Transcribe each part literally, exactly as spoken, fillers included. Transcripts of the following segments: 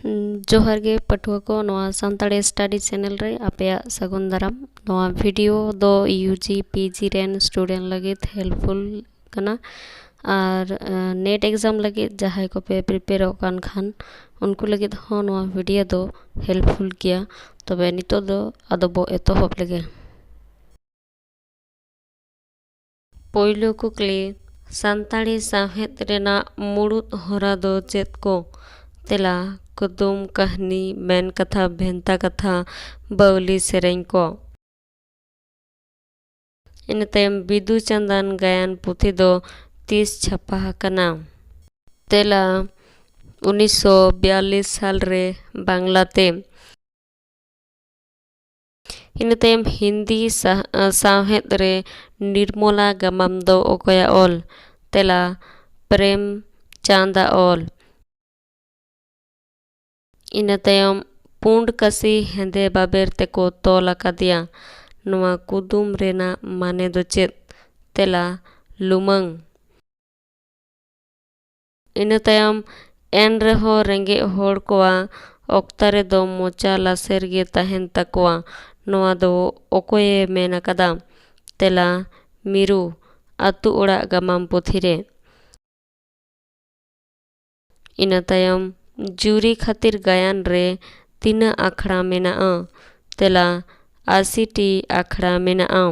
ᱡᱚᱦᱟᱨ ᱜᱮ ᱯᱟᱹᱴᱷᱩᱣᱟᱹ ᱠᱚ, ᱱᱚᱣᱟ ᱥᱟᱱᱛᱟᱲᱤ study channel ᱨᱮ ᱟᱯᱮᱭᱟᱜ ᱥᱟᱹᱜᱩᱱ ᱫᱟᱨᱟᱢ᱾ ᱱᱚᱣᱟ video ᱫᱚ U G P G ᱨᱮᱱ student ᱞᱟᱹᱜᱤᱫ helpful ᱠᱟᱱᱟ, ᱟᱨ NET exam ᱞᱟᱹᱜᱤᱫ ᱡᱟᱦᱟᱸᱭ ᱠᱚᱯᱮ prepareᱚᱜ ᱠᱟᱱ ᱠᱷᱟᱱ, ᱩᱱᱠᱩ ᱞᱟᱹᱜᱤᱫ ᱦᱚᱸ ᱱᱚᱣᱟ video ᱫᱚ helpful ᱜᱮᱭᱟ᱾ ᱛᱚᱵᱮ ᱱᱤᱛᱚᱜ ᱫᱚ ᱟᱫᱚ ᱵᱚ ᱮᱛᱚᱦᱚᱵ ᱞᱮᱜᱮ᱾ ᱯᱳᱭᱞᱳ ᱠᱩᱠᱞᱤ, ᱥᱟᱱᱛᱟᱲᱤ ᱥᱟᱶᱦᱮᱫ ᱨᱮᱱᱟᱜ ᱢᱩᱲᱩᱫ ᱦᱚᱨᱟ ᱫᱚ ᱪᱮᱫ ᱠᱚ? ᱛᱮᱞᱟ, ᱠᱩᱫᱩᱢ, ᱠᱟᱹᱦᱱᱤ, ᱢᱮᱱ ᱠᱟᱛᱷᱟ, ᱵᱷᱮᱱᱛᱟ ᱠᱟᱛᱷᱟ, ᱵᱟᱹᱣᱞᱤ ᱥᱮᱨᱮᱧ ᱠᱚ᱾ ᱤᱱᱟᱹ ᱛᱟᱭᱚᱢ ᱵᱤᱫᱩ ᱪᱟᱸᱫᱟᱱ ᱜᱟᱭᱟᱱ ᱯᱩᱛᱷᱤ ᱫᱚ ᱛᱤᱥ ᱪᱷᱟᱯᱟ ᱟᱠᱟᱱᱟ? ᱛᱮᱞᱟ, ᱩᱱᱤᱥᱥᱚ ᱵᱤᱭᱟᱞᱞᱤᱥ ᱥᱟᱞ ᱨᱮ ᱵᱟᱝᱞᱟ ᱛᱮ᱾ ᱤᱱᱟᱹ ᱛᱟᱭᱚᱢ ᱦᱤᱱᱫᱤ ᱥᱟᱦ-, ᱥᱟᱶᱦᱮᱫ ᱨᱮ ᱱᱤᱨᱢᱚᱞᱟ ᱜᱟᱢᱟᱢ ᱫᱚ ᱚᱠᱚᱭᱟᱜ ᱚᱞ? ᱛᱮᱞᱟ, ᱯᱨᱮᱢ ᱪᱟᱸᱫᱟᱜ ᱚᱞ᱾ ᱤᱱᱟᱹ ᱛᱟᱭᱚᱢ ᱯᱩᱸᱰ ᱠᱟᱹᱥᱤ ᱦᱮᱸᱫᱮ ᱵᱟᱵᱮᱨ ᱛᱮᱠᱚ ᱛᱚᱞ ᱟᱠᱟᱫᱮᱭᱟ᱾ ᱱᱚᱣᱟ ᱠᱩᱫᱩᱢ ᱨᱮᱱᱟᱜ ᱢᱟᱱᱮ ᱫᱚ ᱪᱮᱫ? ᱛᱮᱞᱟ, ᱞᱩᱢᱟᱹᱝ᱾ ᱤᱱᱟᱹ ᱛᱟᱭᱚᱢ, ᱮᱱ ᱨᱮᱦᱚᱸ ᱨᱮᱸᱜᱮᱡ ᱦᱚᱲ ᱠᱚᱣᱟᱜ ᱚᱠᱛᱟ ᱨᱮᱫᱚ ᱢᱚᱪᱟ ᱞᱟᱥᱮᱨ ᱜᱮ ᱛᱟᱦᱮᱱ ᱛᱟᱠᱚᱣᱟ᱾ ᱱᱚᱣᱟ ᱫᱚ ᱚᱠᱚᱭᱮ ᱢᱮᱱ ᱟᱠᱟᱫᱟ? ᱛᱮᱞᱟ, ᱢᱤᱨᱩ, ᱟᱹᱛᱩ ᱚᱲᱟᱜ ᱜᱟᱢᱟᱢ ᱯᱩᱛᱷᱤ ᱨᱮ᱾ ᱤᱱᱟᱹ ᱛᱟᱭᱚᱢ, ᱡᱩᱨᱤ ᱠᱷᱟᱹᱛᱤᱨ ᱜᱟᱭᱟᱱ ᱨᱮ ᱛᱤᱱᱟᱹᱜ ᱟᱠᱷᱲᱟ ᱢᱮᱱᱟᱜᱼᱟ? ᱛᱮᱞᱟ, ᱟᱥᱤ ᱴᱤ ᱟᱠᱷᱲᱟ ᱢᱮᱱᱟᱜᱼᱟ᱾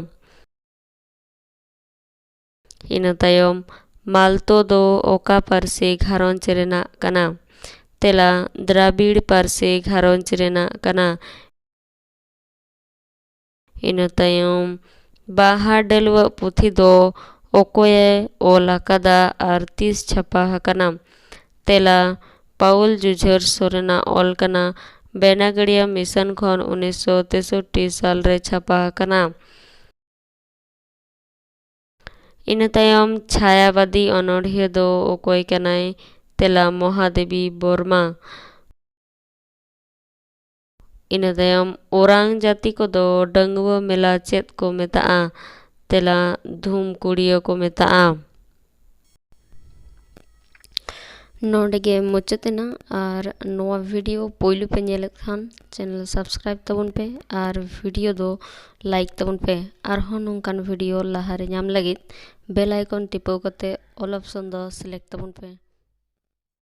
ᱤᱱᱟᱹ ᱛᱟᱭᱚᱢ, ᱢᱟᱞᱛᱳ ᱫᱚ ᱚᱠᱟ ᱯᱟᱹᱨᱥᱤ ᱜᱷᱟᱨᱚᱸᱡᱽ ᱨᱮᱱᱟᱜ ᱠᱟᱱᱟ? ᱛᱮᱞᱟ, ᱫᱨᱟᱵᱤᱲ ᱯᱟᱹᱨᱥᱤ ᱜᱷᱟᱨᱚᱸᱡᱽ ᱨᱮᱱᱟᱜ ᱠᱟᱱᱟ᱾ ᱤᱱᱟᱹ ᱛᱟᱭᱚᱢ, ᱵᱟᱦᱟ ᱰᱟᱹᱞᱣᱟᱹᱜ ᱯᱩᱛᱷᱤ ᱫᱚ ᱚᱠᱚᱭᱮ ᱚᱞ ᱟᱠᱟᱫᱟ ᱟᱨ ᱛᱤᱥ ᱪᱷᱟᱯᱟ ᱟᱠᱟᱱᱟ? ᱛᱮᱞᱟ, ᱯᱟᱣᱩᱞ ᱡᱩᱡᱷᱟᱹᱨ ᱥᱚᱨᱮᱱᱟᱜ ᱚᱞ ᱠᱟᱱᱟ᱾ ᱵᱮᱱᱟᱜᱟᱲᱤᱭᱟ ᱢᱤᱥᱚᱱ ᱠᱷᱚᱱ ᱩᱱᱤᱥᱥᱚ ᱛᱮᱥᱚᱴᱴᱤ ᱥᱟᱞ ᱨᱮ ᱪᱷᱟᱯᱟ ᱟᱠᱟᱱᱟ᱾ ᱤᱱᱟᱹ ᱛᱟᱭᱚᱢ, ᱪᱷᱟᱭᱟᱵᱟᱫᱤ ᱚᱱᱚᱬᱦᱤᱭᱟᱹ ᱫᱚ ᱚᱠᱚᱭ ᱠᱟᱱᱟᱭ? ᱛᱮᱞᱟ, ᱢᱚᱦᱟᱫᱮᱵᱤ ᱵᱚᱨᱢᱟ᱾ ᱤᱱᱟᱹ ᱛᱟᱭᱚᱢ, ᱳᱨᱟᱝ ᱡᱟᱹᱛᱤ ᱠᱚᱫᱚ ᱰᱟᱺᱜᱩᱣᱟᱹ ᱢᱮᱞᱟ ᱪᱮᱫ ᱠᱚ ᱢᱮᱛᱟᱜᱼᱟ? ᱛᱮᱞᱟ, ᱫᱷᱩᱢᱠᱩᱲᱤᱭᱟᱹ ᱠᱚ ᱢᱮᱛᱟᱜᱼᱟ᱾ ᱱᱚᱰᱮ ᱜᱮ ᱢᱩᱪᱟᱹᱫ ᱮᱱᱟ᱾ ᱟᱨ ᱱᱚᱣᱟ video ᱯᱳᱭᱞᱳ ᱯᱮ ᱧᱮᱞᱮᱫ ᱠᱷᱟᱱ channel subscribe ᱛᱟᱵᱚᱱ ᱯᱮ ᱟᱨ video ᱫᱚ like ᱛᱟᱵᱚᱱ ᱯᱮ᱾ ᱟᱨᱦᱚᱸ ᱱᱚᱝᱠᱟᱱ video ᱞᱟᱦᱟᱨᱮ ᱧᱟᱢ ᱞᱟᱹᱜᱤᱫ bell icon ᱴᱤᱯᱟᱹᱣ ᱠᱟᱛᱮ all option ᱫᱚ select ᱛᱟᱵᱚᱱ ᱯᱮ᱾